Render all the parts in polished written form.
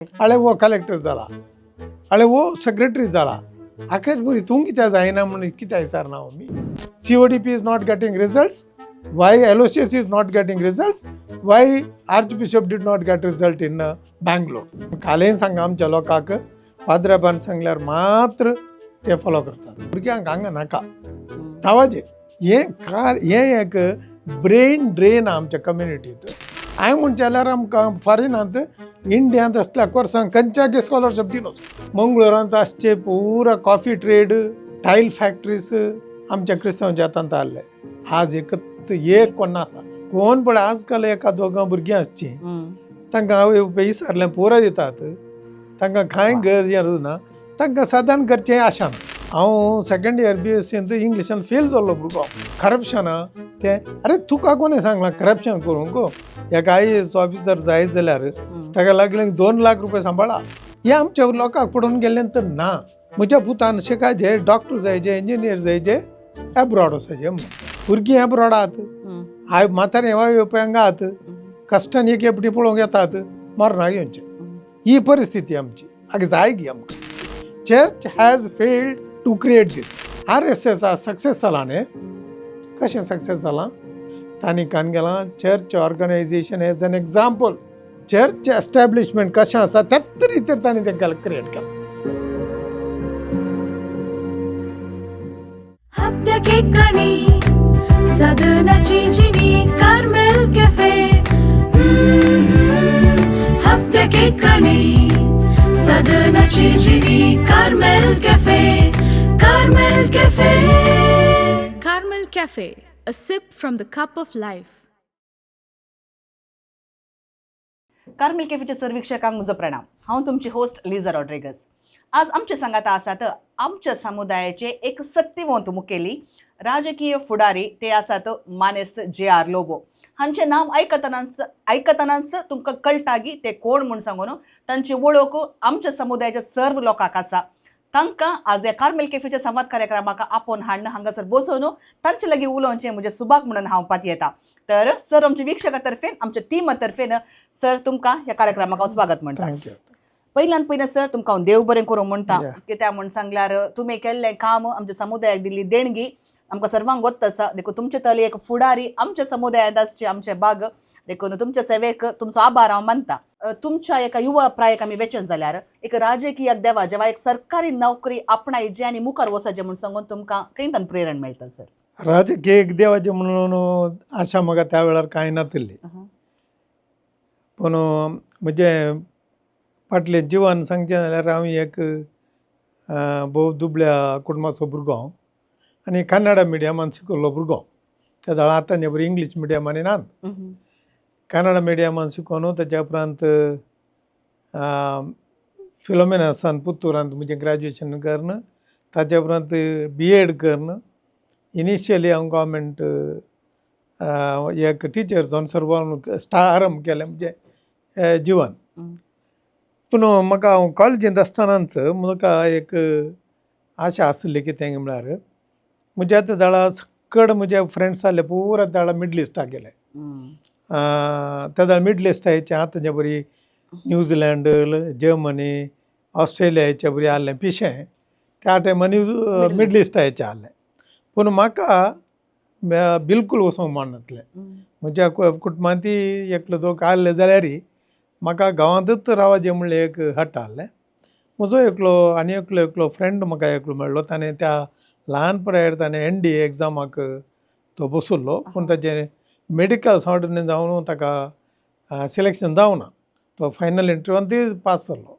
अळे हो कलेक्टर जाला, अळे हो सेक्रेटरी जाला, आखेर पुरी तूं कित्याक जायना म्हणून कित्याक विचारना आमी. CODP is not getting results, why Aloysius is not getting results, why archbishop did not get result in Bangalore. कालय सांगा आमच्या लोकांक, पाद्राबान सांगल्यार मात्र ते फॉलो करतात. भुरग्यांक हांगा नाका नांवाचें हें कार, हें एक ब्रेन ड्रेन आमच्या कम्युनिटीत. हांवें म्हणचें जाल्यार आमकां फॉरेनांत इंडियांत असल्या कोर्सांक खंयच्याक स्कॉलरशीप दिनच. मंगळुरांत आसचे पुरा कॉफी ट्रेड, टायल फॅक्टरीज आमच्या क्रिस्तांव जातांत आहले. आज एकत एक कोण आसा कोण पळय. आजकाल एका दोगां भुरगीं आसचीं, तांकां आवय बापूय विचारलें पुरो दितात. तांकां कांय गरज ना, तांकां सादारण करचें आशा ना. हांव सेकंड इयर बी एस सींत इंग्लिशान फेल जाल्लो भुरगो. करप्शना तें, अरे तुका कोणें सांगलां करप्शन करूंक? एक I S officer जाय जाल्यार ताका लागले 2 लाख रुपये सांबाळा. हें आमच्या लोकांक पडून गेल्लें तर ना. म्हज्या पुतान शिकायचे, डॉक्टर जायचे, इंजिनियर जायचे, एब्रॉड वचायचे म्हणून. भुरगीं एब्रॉड आहात, I म्हातारे आवय बापूय हांगा आहात, कश्टान एक एकटी पळोवंक येतात, मरणाक येवचें. ही परिस्थिती आमची आगे जाय गी आमकां? Church has failed to create this. RSS success जाला न्ही? कशें सक्सेस जालां? तांणी कान गेलां church organisation as an example. Church establishment कशें आसा त्याच रितीर तांणी तें क्रिएट केलां. हप्त्याक सदनाची जिनी Carmel cafe. हप्त्याक सदनाची Jini Carmel cafe, Carmel cafe. Carmel cafe, a sip from the cup of life. Carmel कॅफेच्या sir वीक्षकांक म्हजो प्रणाम. हांव तुमची होस्ट लिजा रॉड्रिगस. आज आमच्या सांगाता आसात आमच्या समुदायाचे एक सक्तिवंत मुखेली, राजकीय फुडारी, ते आसात मानेस्त जे आर लोबो. हांचें नांव आयकतनाच आयकतनाच तुमकां कळटा की ते कोण म्हूण सांगून. तांची वळख आमच्या समुदायाच्या सर्व लोकांक आसा. तांकां आज ह्या कार्मेल कॅफेच्या संवाद कार्यक्रमाक आपोवन हाडून हांगासर बसोवन तांचे लागीं उलोवचें म्हजें सुभाग म्हणून हांव पातयेता. तर सर, आमच्या वीक्षका तर्फेन, आमच्या टिमा तर्फेन सर, तुमकां ह्या कार्यक्रमाक हांव स्वागत म्हणटा. Thank you. पयल्यान पयलें सर, तुमकां हांव देव बरें करूं म्हणटा. कित्याक म्हूण सांगल्यार तुमी केल्लें काम, आमच्या समुदायाक दिल्ली देणगी आमकां सर्वांक गोत्त आसा. देखून तुमचे तले एक फुडारी आमच्या समुदायांत आसचे आमचे बाग. देखून तुमच्या सेवेक तुमचो आभार हांव मानता. तुमच्या एका युवा प्रायेक आमी वेचन जाल्यार एक राजकीय देवा जेवा एक सरकारी नोकरी आपणायची आनी मुखार वचचें म्हूण सांगून तुमकां खंय प्रेरण मेळटा सर? राजकीय देवाचें म्हणून आशा म्हाका त्या वेळार कांय नातिल्ली. पूण म्हजें फाटलें जिवन सांगचें जाल्यार हांव एक भोव दुबळ्या कुटुंबाचो भुरगो हांव आनी कन्नडा मिडियमान शिकल्लो भुरगो. त्या वेळार आतां बरी इंग्लीश मिडियमांनी ना. कन्नडा मिडियमान शिकोवन ताच्या उपरांत फिलोमेनासान पुत्तुरांत म्हजें ग्रॅज्युएशन करून, ताच्या उपरांत बी एड करून, इनिशियली हांव गव्हर्मेंट एक टिचर जावन सर्वान आरंभ केलें म्हजें जिवन. पूण म्हाका हांव कॉलेजींत आसतनाच म्हाका एक आशा आसली. कितें म्हळ्यार म्हज्या आतां दळा सकड म्हजे फ्रेंड्स आहले पुरा दळा मिडल इस्टाक गेले. त्या मिडल इस्टाचे आतां बरी न्यूझिलंड, जर्मनी, ऑस्ट्रेलियाचे बरी आहलें पिशें. त्या टायमार मिडल इस्टाचे आहलें. पूण म्हाका बिलकूल वचूंक माननातलें. म्हज्या कुटुंबांत एकलो दोग आहले जाल्यार म्हाका गांवांतूच रावचें म्हणलें एक हट आहलें. म्हजो एकलो आनी एकलो एकलो फ्रेंड म्हाका एकलो मेळ्ळो. ताणें त्या ल्हान पिरायेर ताणें एन डी ए एग्जामाक तो बशिल्लो, पूण ताजें मेडिकल सॉर्ट जावन ताका सिलेक्शन जावना. तो फायनल इंटरव्यूवान पास जालो.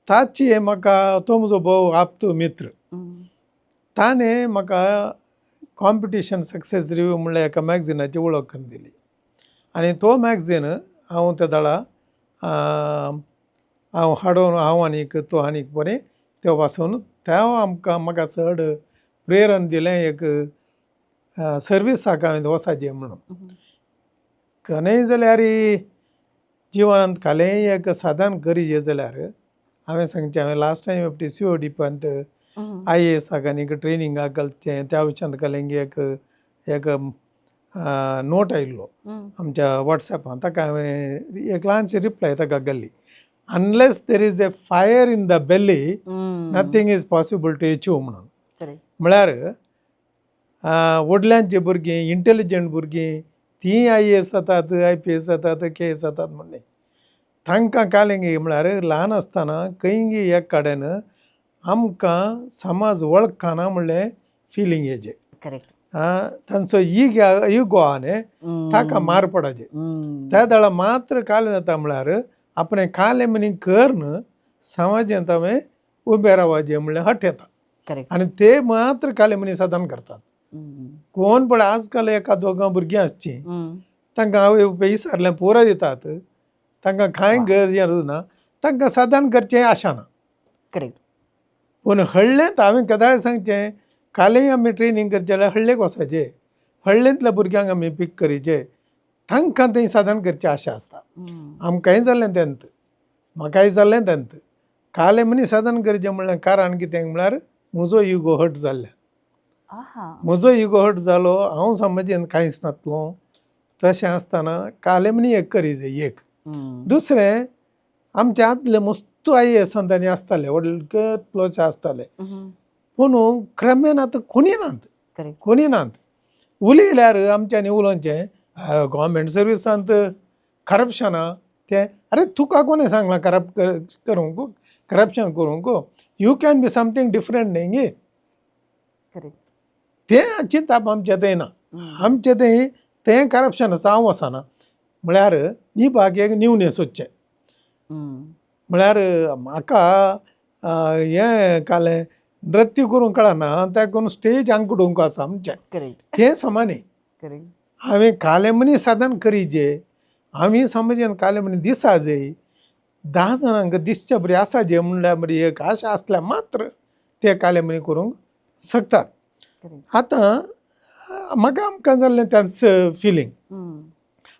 ताची म्हाका, तो म्हजो भोव आप्त मित्र, ताणें म्हाका कॉम्पिटिशन सक्सेस रिव्यू म्हणल्यार एका मॅगझिनाची वळख करून दिली आनी तो मॅगझीन हांव त्या दळा हांव हाडून, हांव आनीक तो आनीक बरें तें वाचून त्या आमकां म्हाका चड प्रेरण दिलें एक सर्विसाक हांवें वचाचें म्हणून. खंय जाल्यार जिवनांत कालेय एक साधन करीजे जाल्यार हांवें सांगचें, हांवें लास्ट टायम एकटी COD पंत I A एसाक आनीक ट्रेनिंगाक घालचें. त्या विशयांत घालें एक एक नोट आयिल्लो आमच्या वॉट्सॅपान. ताका हांवें एक ल्हानशी रिप्लाय ताका घाल्ली. Unless there is a fire in the belly, nothing is possible to achieve म्हणून. म्हळ्यार व्हडल्यांची भुरगीं, इंटेलिजंट भुरगीं, तीं आयएएस जातात, आयपीएस जातात, केएस जातात म्हण न्ही. तांकां कालेंगी म्हळ्यार ल्हान आसतना खंयगी एक कडेन आमकां समाज वळखना म्हणलें फिलींग येचें. तांचो इगो आहा न्ही, ताका मार पडाचे. त्या वेळार मात्र कालें जाता, म्हळ्यार आपणें कालें म्हणी करून समाजांत हांवें उबें रावपाचें म्हणलें हट येता. आनी ते मात्र कालें म्हणी साधन करतात. कोण पळय, आजकाल एका दोगां भुरगीं आसचीं, तांकां आवय बापूय विचारलें पुरो दितात. तांकां कांय गरज ना, तांकां साधन करचें आशा ना. पूण हळ्ळेंत हांवें केदाळें सांगचें, कालय आमी ट्रेनींग करचें जाल्यार हळ्ळेक वचपाचें. हळ्ळेंतल्या भुरग्यांक आमी पीक करीचे, तांकां थंय साधन करची आशा आसता. आमकांय जाल्लें तेन्ना, म्हाकाय जाल्लें तेन्ना. कालें मनीस साधन करचें म्हणल्यार कारण कितें म्हळ्यार म्हजो इगो हर्ट जाल्ल्यान. म्हजो इगो हर्ट जालो, हांव समाजेन कांयच नातलो. तशें आसतना कालें म्हणी एक करी जाय एक. दुसरें, आमचे आदले मस्तू आयएएस तांणी आसताले, व्हडले कितलोचे आसताले. पूण क्रमेन आतां कोणी नात. कोणी नात. उलयल्यार आमच्यांनी उलोवचें, गव्हर्मेंट सर्विसांत करप्शन आहा तें. अरे, तुका कोणें सांगलां करप्ट करूंक, करप्शन करूंक? You can be something different न्ही गे. तें चिंतप आमचें थंय ना. आमचें थंय तें करप्शन आसा, हांव वचना म्हळ्यार निभाग एक न्यूनेस वचचें. म्हळ्यार म्हाका हें कालें नृत्य करूंक कळना, ताका स्टेज आंकडूंक आसा आमचें. तें समा न्ही. हांवें कालें मनीस साधन करीजे, आमी समाजान कालें मनीस दिसा जाय, 10 जाणांक दिसचे बरी आसा जे म्हणल्यार बरी एक आशा आसल्यार मात्र ते कालें मनी करूंक शकतात. आतां म्हाका आमकां जाल्लें तेंच फिलींग.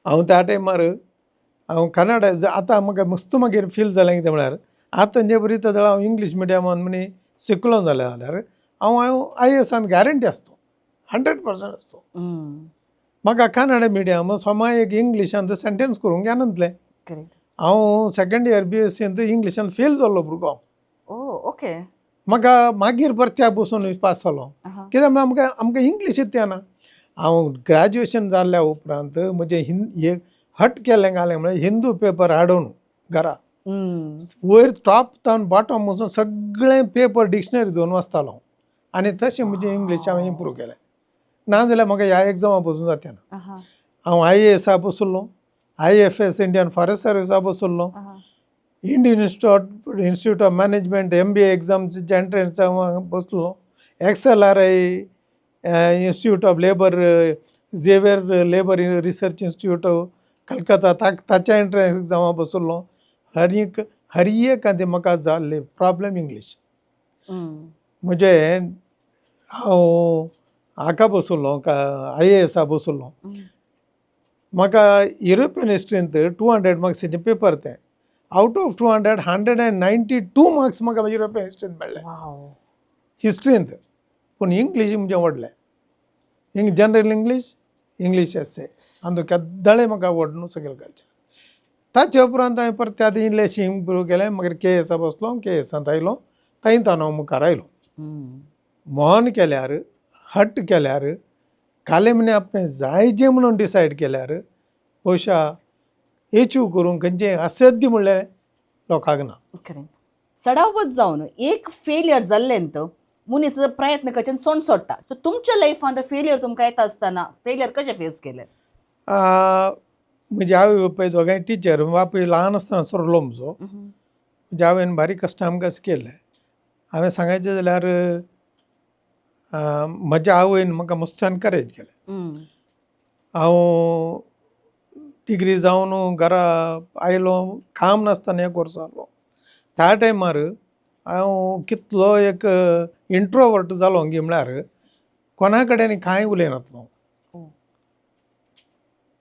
हांव त्या टायमार हांव कन्नड. आतां म्हाका मस्त मागीर फील जालें, कितें म्हळ्यार आतां जे बरी तेदळा हांव इंग्लीश मिडियमान म्हणी शिकलो जाल्यार हांव हांव आयएएसान गॅरंटी आसतो, 100% आसतो. म्हाका कन्नड मिडियम सोमा एक इंग्लिशान सेंटेन्स करूंक येनातलें. हांव सेकंड इयर बीएससींत इंग्लिशान फेल जाल्लो भुरगो. ओ ओके म्हाका मागीर परत्याक बसून पास जालो. कित्याक म्हळ्यार आमकां इंग्लीश येना. हांव ग्रॅज्युएशन जाल्ल्या उपरांत म्हजें एक हट केलें घालें म्हळ्यार हिंदू पेपर हाडून घरा वयर टॉप तावन बॉटम वचून सगळें पेपर डिक्शनरी घेवन वाचतालो आनी तशें म्हजें इंग्लीश हांवें इम्प्रूव केलें. नाजाल्यार म्हाका ह्या एग्जामा बसून जाता ना. हांव आयएएसा बसलो, आयएफएस, इंडियन फॉरेस्ट सर्विसा बसलो, Indian Institute of Management MBA एग्जामचे एंट्रन्स बसलो, XLRI, Institute of Labour, Xavier Labour Research Institute Calcutta, ताच्या एंट्रन्स एग्जामा बसलो. हर एक हर एक आनी म्हाका जाल्ले प्रॉब्लम इंग्लीश. म्हणजे हांव हाका बसलो, आयएएसा बसलो. म्हाका युरोपियन हिस्ट्रींत 200 मार्क्साचें पेपर तें, out of 200, 192 marks म्हाका युरोपियन हिस्ट्रींत मेळ्ळे. हिस्ट्रींत. पूण इंग्लीश म्हजें व्हडलें जनरल इंग्लीश, इंग्लीश एस्से आनी केद्दाळे म्हाका व्हड न्हू सगळें घालचें. ताचे उपरांत हांवें परत आतां इल्लें इम्प्रूव केलें. मागीर केएसा बसलो, केएसांत आयलो, थंय हांव मुखार आयलो. मन केल्यार, हट केल्यार, कालें म्हणे आपणें जाय म्हणून डिसायड केल्यार पयशा एचीव करूंक खंयचें असाध्य म्हणलें लोकांक ना. खरें. सडावत जावन एक फेलियर जाल्लें न्हय, मनीस प्रयत्न करचे सोंड सोडटा. सो तुमच्या लायफान फेलियर तुमकां येता आसतना फेलियर कशें फेस केलें? म्हजे आवय बापूय दोगांय टिचर. बापूय ल्हान आसतना सोरलो म्हजो. म्हज्या आवयन बारीक कश्टां आमकां केलें. हांवें सांगायचें जाल्यार म्हज्या आवयन म्हाका मस्त एनकरेज केलें. हांव डिग्री जावन घरा आयलो, काम नासतना एक वर्स जालो. त्या टायमार हांव कितलो एक इंट्रोवर्ट जालो गी म्हळ्यार कोणा कडेन कांय उलयनासलो.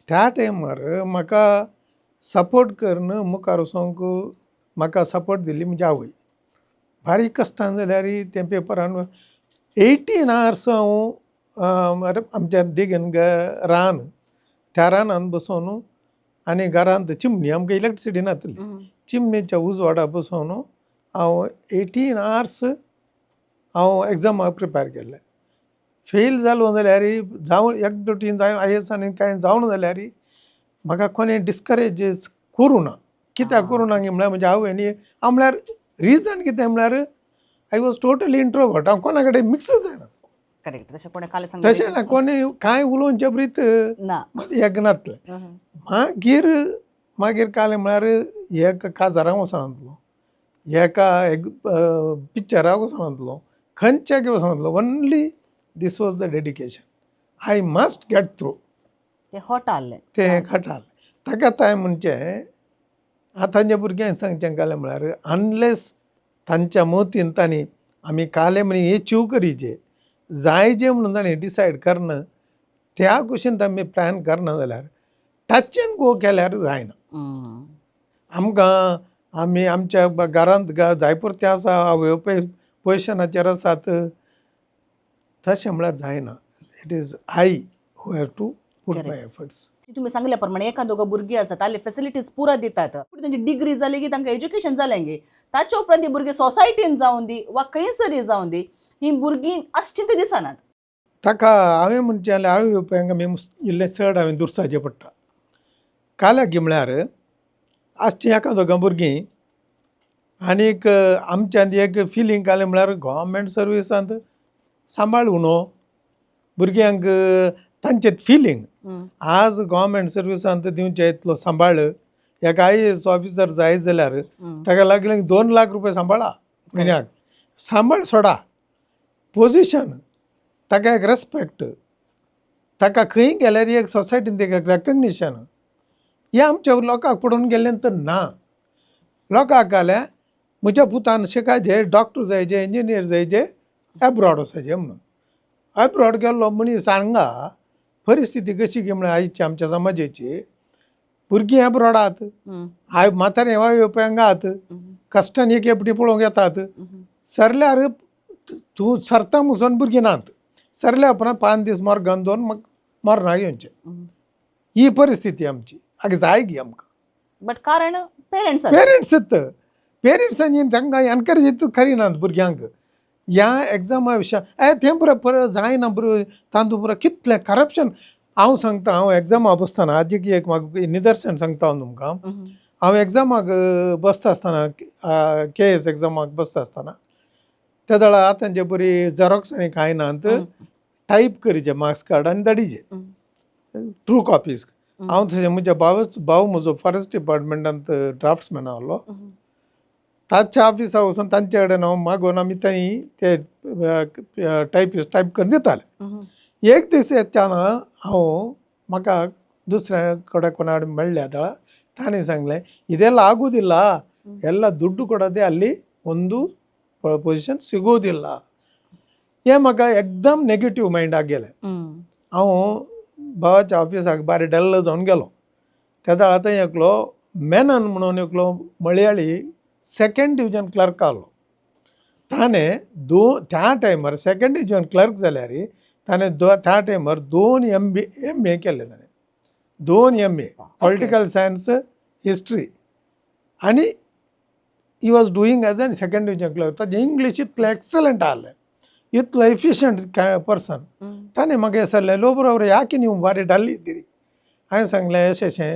त्या टायमार म्हाका सपोर्ट करून मुखार वचोंक म्हाका सपोर्ट दिली म्हजी आवय. बारीक कश्टान जाल्यार तें पेपरान 18 आवर्स हांव आमच्या देगेन रान, त्या रानान बसोन. आनी घरांत चिमणी, आमकां इलेक्ट्रिसिटी नासली, चिमणेच्या उजवाडा बसून हांव 18 आवर्स हांव एग्जामाक प्रिपेर केल्लें. फेल जालो जाल्यार, जावं एक फावटी आयएएस आनी कांय जावना जाल्यार, म्हाका कोणें डिस्करेज करूं ना. कित्याक करूं ना म्हळ्यार, म्हज्या आवयन, हांव म्हळ्यार रिजन कितें म्हळ्यार, I was totally introvert. हांव कोणा कडेन मिक्स जायना. करेक्ट, तशें कोणें काल सांगलें. तशें ना, कोणी कांय उलोवचे प्रीत ना. एक नातलें. मागीर मागीर कालें म्हळ्यार, एक काजाराक वचनातलो, एका एक पिक्चराक वचनातलो, खंयच्याक वचनातलो. Only this was the dedication, I must get through. ते हट आहलें. तें खटाल ताका ताय म्हणचे, आतांच्या भुरग्यांक सांगचें कालें म्हळ्यार, अनलेस तांच्या मतीन तांणी आमी कालें म्हण एचीव करीचे जायजे म्हणून तांणी डिसायड करना, त्या कुशीन आमी प्लॅन करना जाल्यार, टच एंड गो केल्यार जायना. आमकां आमी आमच्या घरांत जाय पुरतें आसा, आवय बापूय पोजिशनाचेर आसात, तशें म्हळ्यार जायना. It is I who have to put my efforts. तुम्ही सांगल्या प्रमाणे एका दोगां भुरगीं आसात, ताले फेसिलिटीज पुरा दितात, पूण तेंची डिग्री जाली की, तांकां एज्युकेशन जालें गी, ताच्या उपरांत ती भुरगीं सोसायटीन जावन दी वा खंयसरी जावन दी, ही भुरगीं आसचीं ती दिसनात. ताका हांवें म्हणचें जाल्यार, आवय बापायंक आमी इल्लें चड हांवें दुरसाचें पडटा. काल्याक म्हळ्यार, आसचीं एका दोगां भुरगीं आनीक आमच्यांत एक फिलींग कालें म्हळ्यार, गोवोरमेंट सर्विसांत सांबाळू न्हू भुरग्यांक, तांचें फिलींग. आज गोवोरमेंट सर्विसांत दिवचे इतलो सांबाळ, एक आयएएस ऑफिसर जाय जाल्यार ताका लागले 2 लाख रुपया सांबाळा म्हयन्याक. सांबाळ सोडा, पोजिशन, ताका एक रेस्पेक्ट, ताका खंय गेल्यार एक सोसायटीन ताका एक रेकग्निशन, हें आमच्या लोकांक पडून गेल्लें तर ना. लोकांक जाल्यार म्हज्या पुतान शिकायचें, डॉक्टर जायचे, इंजिनियर जायचे, एब्रॉड वचपाचें म्हणून. एब्रॉड गेल्लो मनीस हांगा परिस्थिती कशी की म्हळ्यार, आयची आमच्या समाजाची भुरगीं एब्रॉडात, I म्हातारे आवय बापूय हांगात, कश्टान एक एकटी पळोवंक येतात. सरल्यार तूं सरता म्हणून भुरगीं नात, सरल्या उपरांत 5 दीस मोर्गान दोन मग मरणाक येवचें. ही परिस्थिती आमची आगे जाय गी आमकां? बट कारण पेरंट्स. पेरंट्स, पेरंट्सांनी तांकां एनकरेज करिनात भुरग्यांक ह्या एग्जामा विशया. ए तें बरें पर जायना बरें, तातूंत पुरो कितलें करप्शन. हांव सांगता, हांव एग्जामा बसतना आजीक एक म्हाका निदर्शन सांगता हांव तुमकां. हांव एग्जामाक बसता आसतना, केएएस एग्जामाक बसता आसतना, त्या वेळार आतांचे बरी झेरोक्स आनी कांय नात, टायप करीचे मार्क्स कार्ड आनी धाडीचे ट्रू कॉपीज. हांव तशें म्हज्या भाव भाव म्हजो फॉरेस्ट डिपार्टमेंटांत ड्राफ्ट्समॅन आहलो, ताच्या ऑफिसा वचून तांचे कडेन हांव मागून आमी थंय ते टायप टायप करून दिताले. एक दीस येतना हांव म्हाका दुसऱ्या कडेन कोणा कडेन मेळ्ळ्या तेळा ताणें सांगलें, ಇದೆಲ್ಲ ಆಗುವುದಿಲ್ಲ, ಎಲ್ಲ ದುಡ್ಡು ಕೊಡದೆ ಅಲ್ಲಿ ಒಂದು ಪೊಸಿಷನ್ ಸಿಗುವುದಿಲ್ಲ. हें म्हाका एकदम नेगेटीव मायंडाक गेलें. हांव भावाच्या ऑफिसाक बारी डल्ल जावन गेलो. तेदा आतां एकलो मेनन म्हणून एकलो मळयाळी सेकंड डिविजन क्लर्क आहलो. ताणें त्या टायमार सेकंड डिविजन क्लर्क जाल्यार ताणें त्या टायमार दोन एम बी एमए केल्ले. ताणें दोन एमए, पॉलिटिकल सायन्स, हिस्ट्री, आनी he was doing as an second division clerk. ताजें इंग्लीश इतलें एक्सलंट आहलें, इतलो एफिशंट पर्सन. ತಾನೇ म्हाका विचारलें, ಲೋಬರ್ ಅವರೇ, ಯಾಕೆ ನೀವು ಭಾರಿ ಡಲ್ ಇದ್ದೀರಿ? ಹಾಗೆ सांगलें, ಎಶೆಶೆ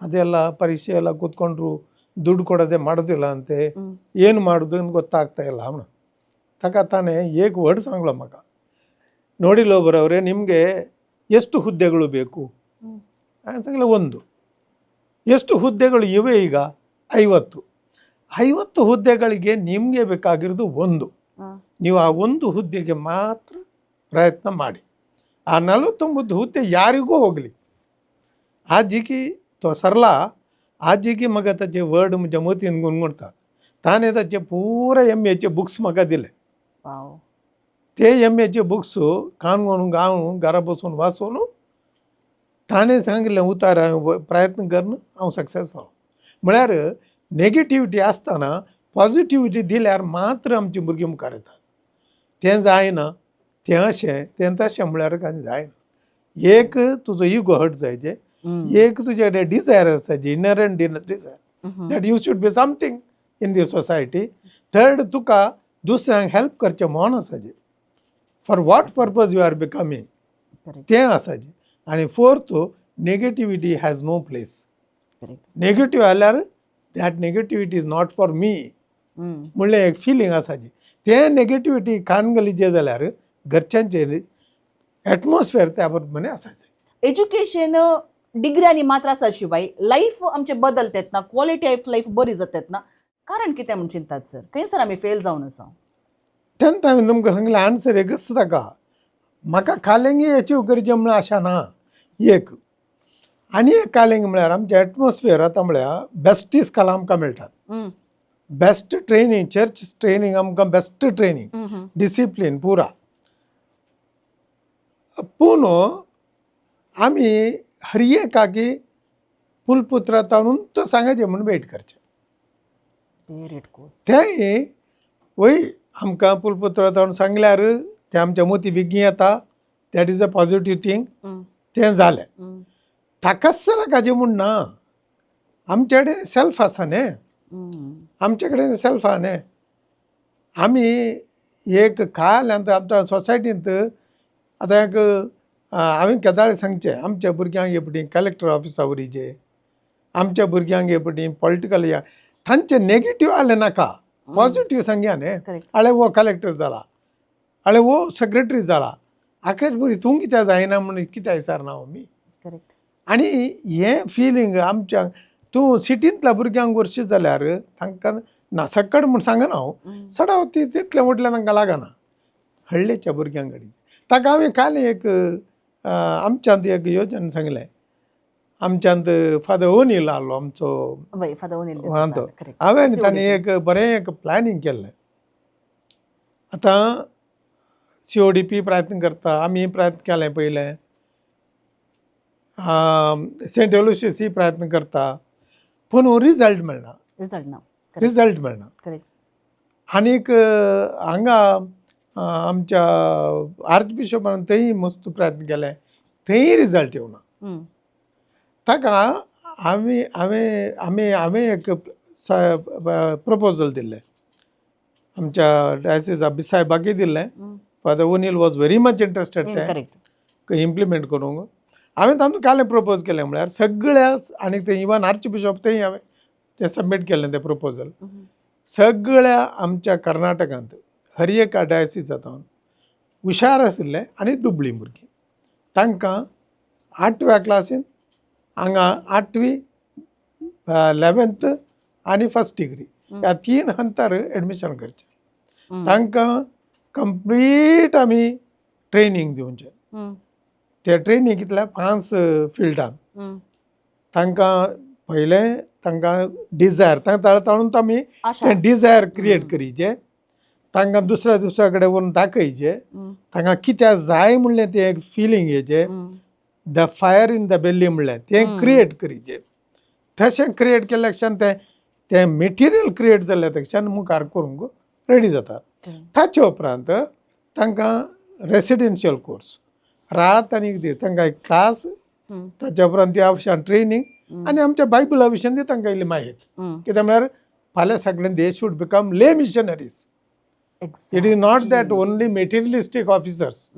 ಅದೆಲ್ಲ ಪರೀಕ್ಷೆ ಎಲ್ಲ ಕೂತ್ಕೊಂಡ್ರು ದುಡ್ಡು ಕೊಡದೆ ಮಾಡೋದಿಲ್ಲ ಅಂತೆ, ಏನು ಮಾಡೋದು ಅಂತ ಗೊತ್ತಾಗ್ತಾ ಇಲ್ಲ. ಅವನು ತಕ ತಾನೇ ಏಕ್ ವರ್ಡ್ सांगलो म्हाका, ನೋಡಿ ಲೋಬರ್ ಅವರೇ, ನಿಮಗೆ ಎಷ್ಟು ಹುದ್ದೆಗಳು ಬೇಕು? सांगले, ಒಂದು. ಎಷ್ಟು ಹುದ್ದೆಗಳು ಇವೆ ಈಗ? 50. 50 ಹುದ್ದೆಗಳಿಗೆ ನಿಮಗೆ ಬೇಕಾಗಿರೋದು ಒಂದು. ನೀವು ಆ ಒಂದು ಹುದ್ದೆಗೆ ಮಾತ್ರ ಪ್ರಯತ್ನ ಮಾಡಿ, ಆ 49 ಹುದ್ದೆ ಯಾರಿಗೂ ಹೋಗಲಿ. आजीकी तो सरला. आजीकी म्हाका ताचे वर्ड म्हज्या मतीन गुणगुणता. ताणें ताचे पुरा एमएचे बुक्स म्हाका दिले. ते एमएचे बुक्स कानून गावन घरा बसून वाचून, ताणें सांगिल्लें उतार हांवें प्रयत्न करून हांव सक्सेस जालो. म्हळ्यार नेगेटिविटी आसतना पॉजिटिविटी दिल्यार मात्र आमची भुरगीं मुखार येतात. तें जायना, तें अशें, तें तशें म्हळ्यार कांय जायना. एक तुजो इगो हर्ट जायचे. एक तुजे कडेन डिजायर आसाची, inherent desire that you should be something in the society. Third, तुका दुसऱ्यांक हेल्प करचें मन आसाचें, for what purpose you are becoming तें आसाचें. आनी fourth, negativity has no place. Negative जाल्यार that negativity is not for me म्हणलें एक फिलींग आसाची. तें नेगेटिविटी कान घालीचे जाल्यार घरच्यांचेर एटमॉस्फियर त्या प्रमाणे आसाचें. एज्युकेशन डिग्र्यांनी मात्र आसा शिवाय लायफ आमचें बदलतात ना, क्वॉलिटी ऑफ लायफ बरी जातात ना. कारण कितें म्हूण चिंतात सर? खंयसर आमी फेल जावन आसा? तेन्ना हांवें तुमकां सांगलें, आन्सर एकच ताका, म्हाका कालेंगी अचीव करचें म्हणल्यार आशा ना. एक आनी एक कालेंग म्हळ्यार आमचें एटमॉस्फियर आतां म्हळ्यार बेस्ट इस्कॉलां आमकां मेळटात, बेस्ट ट्रेनींग, चर्च ट्रेनींग आमकां बेस्ट ट्रेनींग, डिसिप्लीन पुरा. पूण आमी हर एकाकी पुलपुत्रांतून तो सांगाचें म्हूण वेट करचें. तेंय वय आमकां पुलपुत्रांत सांगल्यार तें आमच्या मोती बेगीन येता, that is a positive thing. तें जालें ताकाच सराकाचें म्हूण ना, आमचे कडेन सेल्फ आसा न्ही, आमचे कडेन सेल्फ आहा न्ही. आमी एक काल आतां आमच्या सोसायटींत आतां एक हांवें केदाळे सांगचें, आमच्या भुरग्यांक हे पटी कलेक्टर ऑफिसा वरीचे, आमच्या भुरग्यांक हे पटी पॉलिटिकल या तांचे नेगेटीव आलें नाका, पॉझिटीव सांगया न्ही. आळे हो कलेक्टर जाला, आळे हो सेक्रेटरी जाला, आखेर बरी तूं कित्याक जायना म्हूण कित्याक विचारना आमी. आनी हें फिलींग आमच्या तूं सिटींतल्या भुरग्यांक व्हरशी जाल्यार तांकां ना सक्कड म्हूण सांगना हांव, सडाव ती तितलें व्हडलें तांकां लागना. हळ्ळेच्या भुरग्यांक कडेन ताका हांवें काल एक आमच्यांत एक योजन सांगलें. आमच्यांत फादर ओनील आहलो आमचो. वय, फादर ओनील. तो हांवें ताणें एक बरें एक प्लॅनिंग केल्लें. आतां CODP प्रयत्न करता, आमी प्रयत्न केलें पयलें, सेंट एलोशियसूय प्रयत्न करता, पूण रिजल्ट मेळना. रिजल्ट ना. रिजल्ट मेळना. आनीक हांगा आमच्या आर्च बिशॉपान थंय मस्त प्रयत्न केले, थंय रिजल्ट येवना. ताका आमी हांवें आमी हांवें एक प्रपोजल दिल्लें आमच्या डायसिसा सायबाकय दिल्लें. Father O'Neill was very much interested तें इम्प्लिमेंट करूंक. हांवें तातूंत कालें प्रपोज केलें म्हळ्यार सगळ्या, आनी ते इवन आर्च बिशॉप थंय हांवें तें सबमीट केल्लें तें प्रपोजल. सगळ्या आमच्या कर्नाटकांत हर एका डायसिसांत हुशार आशिल्ले आनी दुबळीं भुरगीं तांकां आठव्या क्लासीन हांगा आठवी, 11th आनी फर्स्ट डिग्री ह्या तीन हंतार एडमिशन करचें. तांकां कंप्लीट आमी ट्रेनींग दिवचें. ते ट्रेनींग कितल्या पांच फिल्डान तांकां पयलें तांकां डिजायर तांकां ताणून आमी तें डिजायर क्रिएट करीचें, तांकां दुसऱ्या दुसऱ्या कडेन व्हरून दाखयचें, तांकां कित्याक जाय म्हणलें तें एक feeling येचें, the fire in the belly म्हणलें तें क्रिएट करीचें. तशें क्रिएट केल्ल्या क्षण तें तें मेटिरियल क्रिएट जाल्ल्या क्षण मुखार करूंक रेडी जाता. ताचे उपरांत तांकां रेसिडेन्शियल कोर्स, रात आनी एक दीस तांकां एक क्लास, ताच्या उपरांत ती विशयान ट्रेनींग आनी आमच्या बायबला विशयान ती तांकां इल्ली माहीत. कित्याक म्हळ्यार फाल्यां सगळें they should become lay missionaries. It is not that only materialistic officers,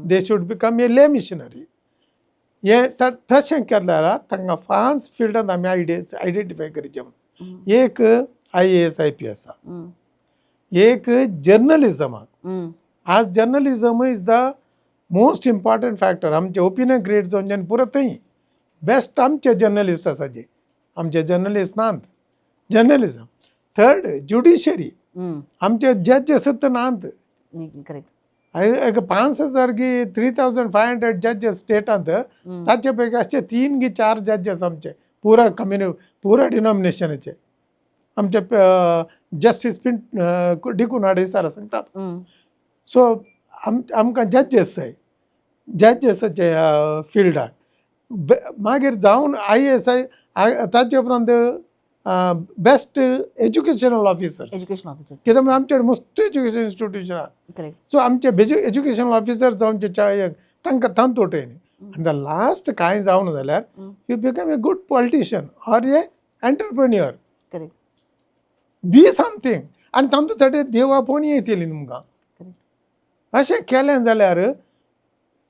they should become a lay missionary. हें तशें केलें जाल्यार तांकां पांच फिल्डान आमी आयडेंटिफाय करचें. एक IAS IPS आसा, एक जर्नलिजमाक. आज journalism is the most important factor. आमचे ओपिनियन क्रिएट जावन आनी पुरो थंय बेस्ट आमचे जर्नलिस्ट आसा, जे आमचे जर्नलिस्ट नात जर्नलिजम. थर्ड ज्युडिशरी, आमचे जज आसात नात. एक 5,000 गी 3,500 जजेस स्टेटांत, ताचे पैकी अशे 3 गी 4 जजेस आमचे पुरा पुरा डिनॉमिनेशनाचे आमचे जस्टीस पिंट डिकुनाडे सर सांगतात. सो आमकां जजेस जाय, जजेसाचे फिल्डाक. मागीर जावन IAS I, ताचे उपरांत best educational officers. Education officers. कित्याक म्हळ्यार आमचे मस्त एज्युकेशन इन्स्टिट्यूशन आहा. सो आमचे एज्युकेशनल ऑफिसर जावन जे तांकां तांतू ट्रेनींग. आनी the last कांय जावना जाल्यार you become a good politician or a entrepreneur. Correct. Be something. आनी तांतूं थोडे देव आपोवन येतली तुमकां. अशें केलें जाल्यार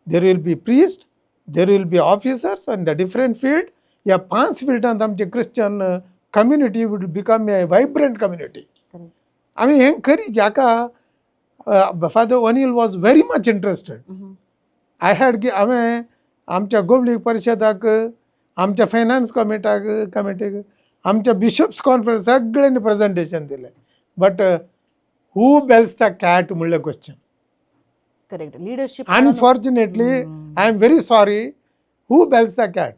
there will be priest, there will be officers in the different field. ह्या पांच फिल्डांत आमचे Christian community would become a vibrant community. Correct. आमी हें खरी जाका Father O'Neill was very much interested. I had हांवें आमच्या गोवली परिशदाक, आमच्या फायनान्स कमिटाक कमिटीक, आमच्या बिशप्स कॉन्फरन्स सगळ्यांनी प्रेजेंटेशन दिलें. But who bells the cat म्हणलें question. Correct, leadership. Unfortunately, I am very sorry, who bells the cat?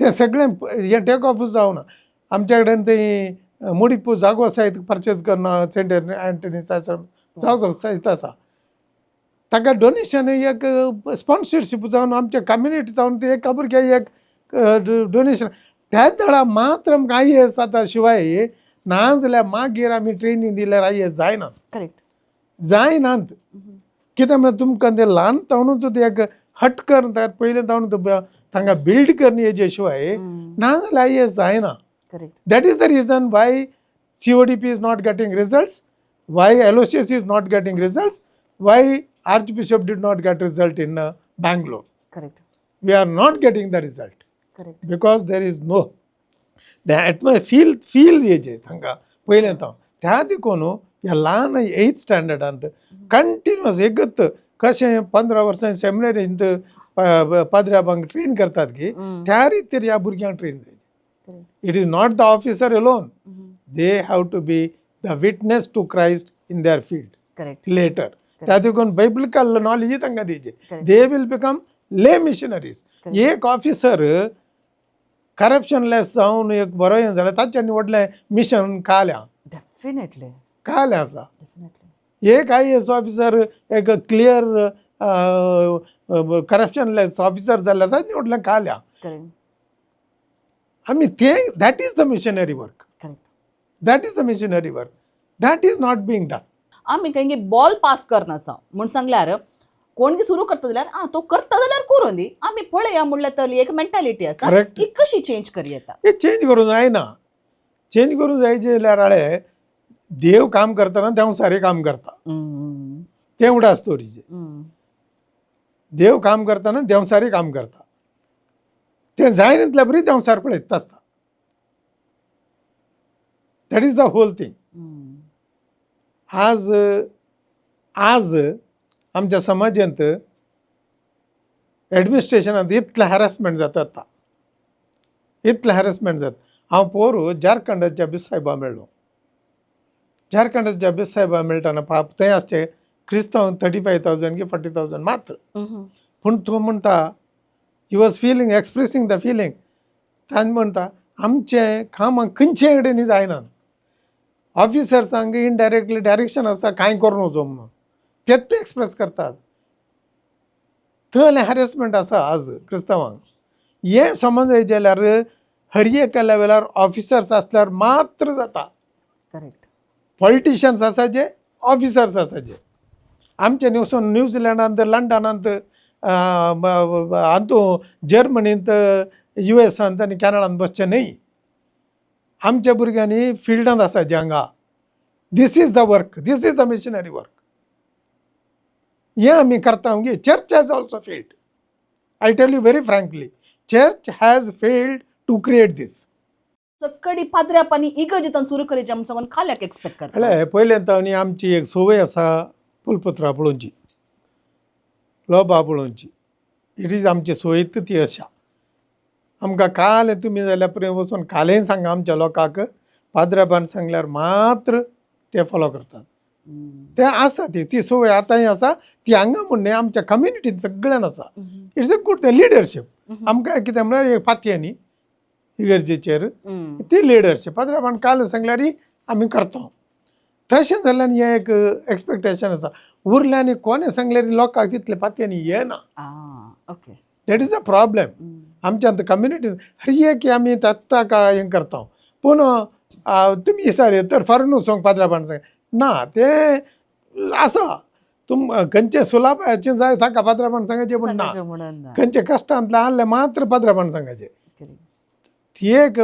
तें सगळें हें टेक ऑफ जावना. आमच्या कडेन थंय मुडीपू जागो आसा, परचेज करना सेंट एंटनी जागो सायत आसा. ताका डोनेशन एक स्पॉन्सरशीप जावन आमच्या कम्युनिटी जावन ते एक भुरग्याक एक डोनेशन त्याच वेळा मात्र आमकां आयएएस जाता शिवाय ना जाल्यार मागीर आमी ट्रेनींग दिल्यार आयएएस जायना. करेक्ट. जायनात. कित्याक म्हळ्यार तुमकां ते ल्हान तावनूच एक हट करून पयलें तावन तांकां बिल्ड करून येजे शिवाय ना जाल्यार आयएएस जायना. Correct. That is the reason why CODP is not getting results, why Aloysius is not getting results, why Archbishop did not get result in Bangalore. Correct. We are not getting the result correct. Because there is no the atmosphere, feel येजे तांकां पयलें तावन त्या देखून ह्या ल्हान एथ स्टँडर्डांत continuous एकत कशें 15 वर्सां सेमिनरींत पाद्र्याबांक ट्रेन करतात की त्या रितीर ह्या भुरग्यांक ट्रेन जायचे. It is not the officer alone. They have to be the witness to Christ in their field. Correct. Later त्या देखून बायबलिकल नॉलेज तांकां दिवचें. Correct. They will become lay missionaries. एक ऑफिसर करप्शनलेस जावन एक बरो हें जाल्यार ताच्यानी व्हडलें मिशन काल्या डेफिनेटली. कालें आसा. डेफिनेटली. एक आयएएस ऑफिसर एक क्लियर करप्शनलेस ऑफिसर जाल्यार ताचें व्हडलें काल्या. करेक्ट. आमी ते that is the missionary work. Correct. That is the missionary work that is not being done. आमी खंय बॉल पास करना म्हूण सांगल्यार कोण सुरू करता जाल्यार आं तो करता जाल्यार करूं दी, आमी पळया म्हणल्यार तली एक मेंटालिटी आसा. करेक्ट. ती कशी चेंज करी येता? हे चेंज करूंक जायना. चेंज करूंक जायचे जाल्यार हाळे देव काम करतना देंवचारी काम करता तें उडास दवरीचे. देव काम करतना देंवचारी काम करता तें जायना इतल्या बरी देंवचार पळयत आसता. That is the whole thing. आज आज आमच्या समाजांत एडमिनिस्ट्रेशनांत इतलें हॅरासमेंट जाता आतां, इतलें हॅरासमेंट जाता. हांव पोरू झारखंडाच्या बिसायबा मेळ्ळो. झारखंडाच्या बिसायबा मेळटना पाप थंय आसचे क्रिस्तांव 35,000 की 40,000 मात्र. पूण तो म्हणटा, he was feeling, expressing the feeling. ताणें म्हणटा आमचें कामां खंयचे कडेन जायना. ऑफिसर्सांक इनडायरेक्टली डायरेक्शन आसा कांय करून वचो म्हणून तेच ते एक्सप्रेस करतात. थंय हॅरेसमेंट आसा आज क्रिस्तांवांक. हें समज जाल्यार हर एका लेवलार ऑफिसर्स आसल्यार मात्र जाता. करेक्ट. पॉलिटिशियन्स आसाचे, ऑफिसर्स आसाचे. आमचे न्यूज न्यूझिलंडांत, लंडनांत, हातूं जर्मनींत, युएसांत आनी कॅनडांत बसचें न्हय. आमच्या भुरग्यांनी फिल्डांत आसा हांगा. This is the work, this is the missionary work. हें आमी करता गे. Church has also failed. I tell you very frankly, church has failed to create this. सकडी पाद्र्यापानी इगर्जेंत सुरू करीचे म्हूण सांगून खाल्याक एक्सपेक्ट करता. म्हळ्यार पयलें न्ही आमची एक संवय आसा पुलपत्रां पळोवची, लोबां पळोवची. It is आमची संवय ती आसा आमकां. काल तुमी जाल्यार पळय वचून कालय सांगा आमच्या लोकांक, पाद्राबान सांगल्यार मात्र ते फॉलो करतात. ते आसा ती ती संवय आतांय आसा ती हांगा म्हूण न्हय, आमच्या कम्युनिटीन सगळ्यान आसा. It's a good leadership. आमकां कितें म्हळ्यार एक पातये न्ही इगर्जेचेर ती लिडरशीप. पाद्राबान काल सांगल्यार आमी करता. तशें जाल्यार हें एक एक्सपेक्टेशन आसा. उरलें आनी कोणें सांगल्यार लोकांक तितलें पातयेनी येना. Okay. That is the problem. आमच्या आतां कम्युनिटी हर एक आमी ताका हें करता. पूण तुमी विचार तर फॉरेन वचोंक पाद्राबान सांग ना तें आसा. तुम खंयचे सुलापाचें जाय ताका पाद्रापण सांगाचें पूण ना, सांगाचें म्हणून ना. खंयचे कश्टांतलें आहलें मात्र पाद्रापण सांगाचें. Correct. ती एक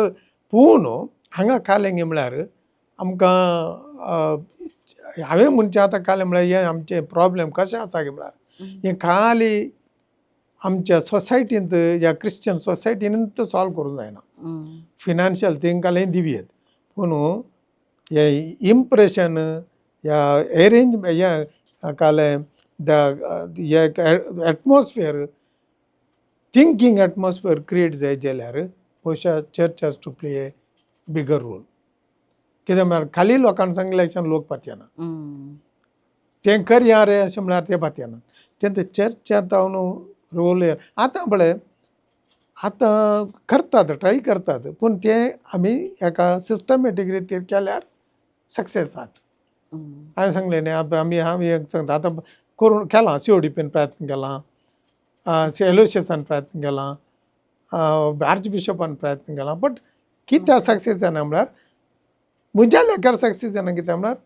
पूण हांगा कालेंगी म्हळ्यार आमकां हांवें म्हणचें आतां कालें म्हळ्यार हें आमचें प्रोब्लेम कशें आसा काय म्हळ्यार हें खाली आमच्या सोसायटींत ह्या क्रिश्चन सोसायटीनूच सॉल्व करूंक जायना. फिनान्शियल तेंकां दिवयेत पूण हें इम्प्रेशन ह्या एरेंज हें कालें the हें एटमॉस्फियर थिंकींग एटमॉस्फियर क्रिएट जायत जाल्यार बहुशा church has to play a bigger role. कित्याक म्हळ्यार खाली लोकांक सांगल्याच्यान लोक पातयेना, तें करया रे अशें म्हळ्यार ते पातयेना. तें चर्चांत हांव रोल आतां पळय आतां करतात ट्राय करतात पूण तें आमी एका सिस्टमॅटीक रितीर केल्यार सक्सेस जाता. हांवें सांगलें न्ही आमी हांव एक सांगता आतां करून केलां सीओडीपीन प्रयत्न केलां, एलोशियसान प्रयत्न केलां, आर्च बिशपान प्रयत्न केलां, बट कित्याक सक्सेस जायना म्हळ्यार म्हज्या लेखार सक्सेस जायना कित्याक म्हळ्यार